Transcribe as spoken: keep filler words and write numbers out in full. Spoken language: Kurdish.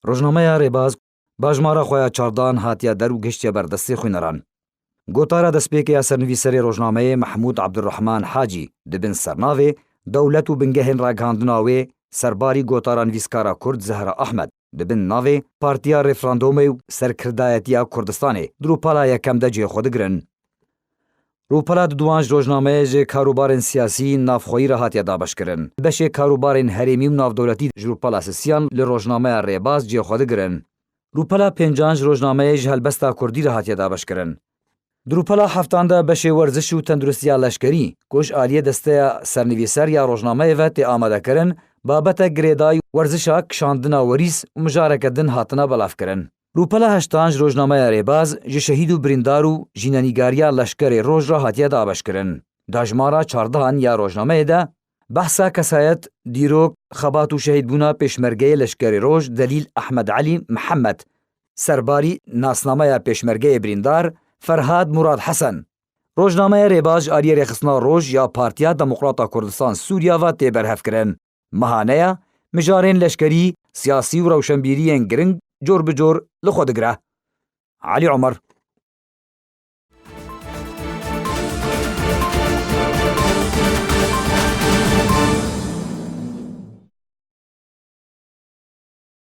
Rojnameya Rêbaz bajmara xwe ya çardan hatiye der û gihiştiye ber destê xwîneran. Gotara destpêkê ya sernivîserê rojnameyê Mehmûd Abdurrahman Hacî di bin sernavê Dewlet û bingehên ragihandina wê, serbarî gotara nivîskara Kurd Zehra Ahmed, di bin navê Partiya Referandumê û Serkirdayetiya Kurdistanê di rûpela yekem de cihê xwe digirin. Rûpela diduwan ji rojnameyê ji karûbarên siyasî navxweyî re hatiye dabeşkirin. Beşê karûbarên herêmî û navdewletî ji rûpela sisiyan li rojnameya Rêbaz cihê xwe digirin. Rûpela pêncan ji rojnameyê ji helbesta Kurdî re hatiye dabeşkirin. Di rûpela heftan de beşê werziş û tenduristiya leşkerî, ku ji aliyê desteya sernivîser ya rojnameyê ve tê amadekirin, babetek girêdayî werzişa kişandina werîs û mijareke din hatine belavkirin. Rûpela heştan ji rojnameya Rêbaz ji şehîd û birîndar û jînenîgariya leşkerê Roj re hatiye dabeşkirin. Dajmara çardehan ya rojnameyê de behsa kesayet, dîrok, xebat û şehîdbûna pêşmergeyê leşkerê Roj Delîl Ehmed Elî Mihemed, serbarî nasnameya pêşmergeyê birîndar Ferhad Murad Hesen. Rojnameya Rêbaz ji aliyê rêxistina Roj ya Partiya Demokrata Kurdistan Sûriya ve tê berhevkirin. Mehaneya mijarên leşkerî, siyasî û rewşenbîriyên giring cor bi cor li xwe digire. Elî Omer.